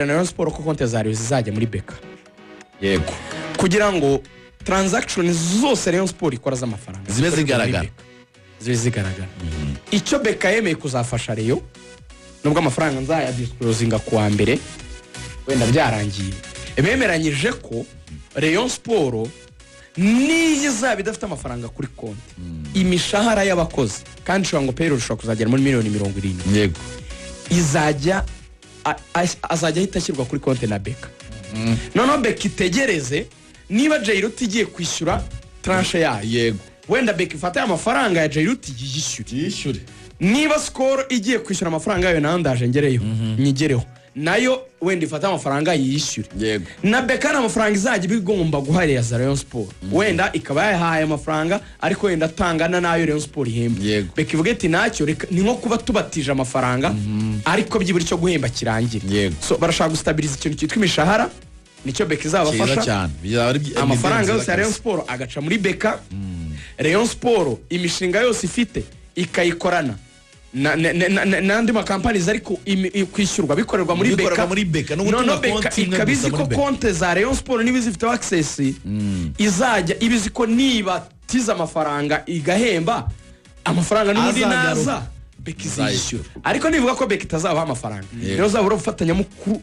Na Rayon Sport ko konti za Rayon zizajya muri BK kugira ngo transaction zose Rayon Sport ikora z'amafaranga zibe zikorerwe muri zigaragara. BK. Zibe zigaragara. Icyo BK yemeye kuzafasha Rayon, nubwo amafaranga nzayadisclosinga ku wa mbere wenda byarangiye, bemeranyije ko Rayon Sport niyo izaba idafite amafaranga kuri konti, imishahara y'abakozi, kandi ishobora ngo payroll ishobora kuzagera muri miliyoni 70, izajya azajya ahita ashyirwa kuri konti na BK. Noneho BK itegereze niba Jayrutty igiye kwishyura tranche yayo, wenda BK ifate amafaranga ya Jayrutty yiyishyure. Yishyure. Niba Skol igiye kwishyura amafaranga yayo, nayo ndaje ngereyo nyigereho, nayo wenda ifate amafaranga yiyishyure. Na BK ni amafaranga izajya iba igomba guhereza Rayon Sport, wenda ikaba yahaye amafaranga ariko wenda atangana n'ayo Rayon Sport ihemba. BK ivuga iti ntacyo, reka ni nko kuba tubatije amafaranga, ariko byibura icyo guhemba kirangire. So barashaka gustabiliza ikintu cyitwa imishahara, nicyo BK Cyiza izabafasha. cyane. Bizaba ari Amafaranga nziza yose ya Rayon kabisa. Sport agaca muri BK. Rayon Sport imishinga yose ifite ikayikorana n'andi makampanizi, ariko kwishyurwa bikorerwa muri Bikorerwa BK. muri BK, no gutunga Noneho BK konti imwe ikaba gusa izi ko muri BK. konti za Rayon Sport niba izifiteho access, izajya iba izi ko nibatiza amafaranga igahemba, amafaranga n'ubundi Azagaruka. naza BK izishyura. Ariko nivuga ko BK itazabaha amafaranga, niyo uzabura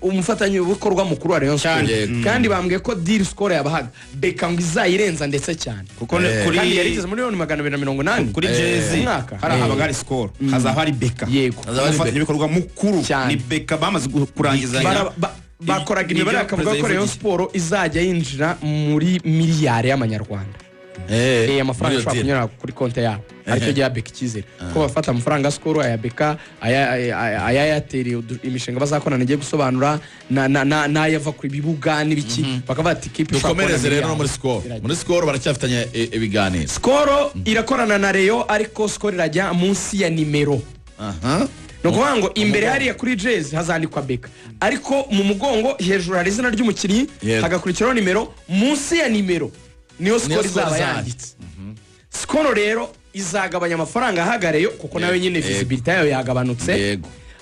umufatanyabikorwa mukuru wa Rayon Sport. Kandi bambwiye ko deal Skol yabahaga, BK ngo izayirenza ndetse cyane. Kuko kuri Kandi yari igeze muri miliyoni 280 kuri jezi mu mwaka. hari habaga hari Skol, hazaba hari BK. Hazaba hari Umufatanyabikorwa mukuru Cyane. ni BK, bamaze kurangizanya. Bakoraga imibare Nibyo bakavuga ko perezida Rayon yivugiye. Sport izajya yinjira muri miliyari y'amanyarwanda. Amafaranga Muri ashobora iyo deal. kunyura kuri konti yabo, aricyo giha BK icyizere ko bafata amafaranga ya Skol, aya BK, aya Airtel, imishinga bazakorana igiye gusobanura, n'ayava ku bibuga n'ibiki, bakavuga ati ikipe ishobora kubona Dukomereze rero no muri miliyari. Skol. Irajya. Muri Skol baracyafitanye ibiganiro. Skol irakorana na Rayon, ariko Skol irajya munsi ya nimero. Ni ukuvuga ngo imbere hariya kuri jezi hazandikwa BK, ariko mu mugongo hejuru hari izina ry'umukinnyi, hagakurikiraho nimero, munsi ya nimero niyo Skol Niyo Skol izaba izajya. yanditse. Skol rero izagabanya amafaranga ahagareyo, kuko nayo nyine visibility yayo yagabanutse,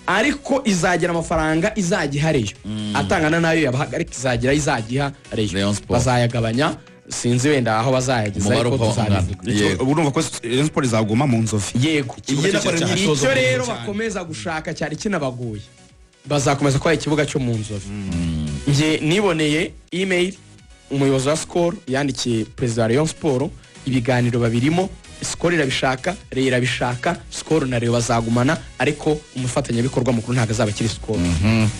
ariko izagira amafaranga izajya iha Rayon atangana n'ayo yabahaga, ariko izagira izajya iha Rayon Rayon. Sport. Bazayagabanya, sinzi wenda aho bazayageza, Umubare ariko uko ungana. tuzabivuga. Ubu urumva ko Rayon Sport izaguma mu Nzovu. Yego. Igiye nakora imyitozo Icyo mu rero cyane. bakomeza gushaka cyari kinabagoye, bazakomeza kubaha ikibuga cyo mu Nzovu. Njye niboneye email umuyobozi wa Skol yandikiye perezida wa Rayon Sport. Ibiganiro babirimo, Skol irabishaka, Rayon irabishaka. Skol na Rayon bazagumana, ariko umufatanyabikorwa mukuru ntabwo azaba akiri Skol.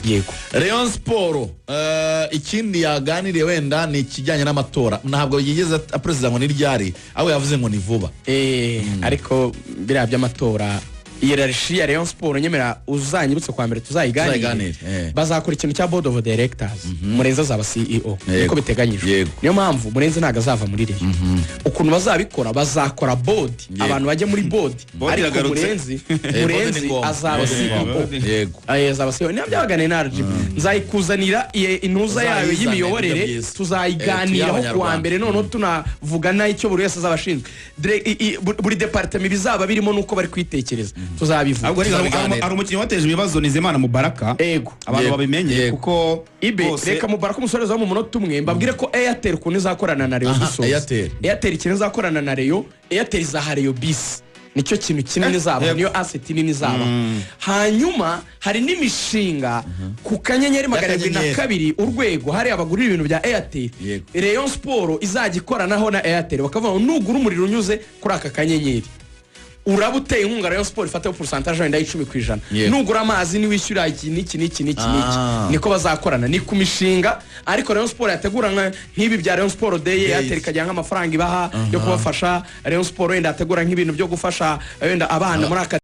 Yego. Rayon Sport, ikindi yaganiriye wenda ni ikijyanye n'amatora. Ntabwo yigeze aperezida ngo ni ryari, ahubwo yavuze ngo ni vuba. Ariko biriya by'amatora, hiérarchie ya Rayon Sport, nyemera uzanyibutse kwa mbere tuzayiganire. Tuzayiganire, Bazakora ikintu cya board of directors, Murenzi azaba CEO, niko biteganyijwe. Niyo mpamvu Murenzi ntabwo azava muri Rayon. Ukuntu bazabikora, bazakora board, abantu bajya muri board, Board ariko iragarutse. Murenzi Board Murenzi ni ngombwa. azaba Board ni CEO. ngombwa. Azaba CEO. Niyo byabaganiye na RGB, nzayikuzanira intuza yayo Uzayizane, y'imiyoborere. nibyo byiza. Tuzayiganiraho Tuyihe ku wa Abanyarwanda. mbere, noneho tunavuga n'icyo buri wese azaba ashinzwe. Buri département bizaba birimo n'uko bari kwitekereza, tuzabivuga. Ahubwo Tuzabiganira. hari umukinnyi wateje ibibazo, Nizeyimana Mubaraka. Abantu babimenye kuko Ibe bose reka Mubaraka umusoreza wo mu munota umwe, mbabwire ko Airtel ukuntu izakorana na Rayon. Dusoza. Airtel. Airtel ikintu izakorana na Rayon, Airtel izaha Rayon bisi, nicyo kintu kinini izaba, niyo asset nini izaba. Hanyuma hari n'imishinga ku kanyenyeri 702 Y'akanyenyeri. urwego, hariya bagurira ibintu bya Airtel. Rayon Sport izajya ikoranaho na Airtel, bakavuga ngo nugura umuriro unyuze kuri aka kanyenyeri, uraba uteye inkunga Rayon Sport, ifataho pourcentage wenda y'10%. Nugura amazi, niwishyura iki n'iki n'iki n'iki n'iki. Niko bazakorana, ni ku mishinga. Ariko Rayon Sport yategura nk'ibi bya Rayon Sport Day, Days. Airtel ikagira nk'amafaranga ibaha yo kubafasha. Rayon Sport wenda yategura nk'ibintu byo gufasha wenda abana muri aka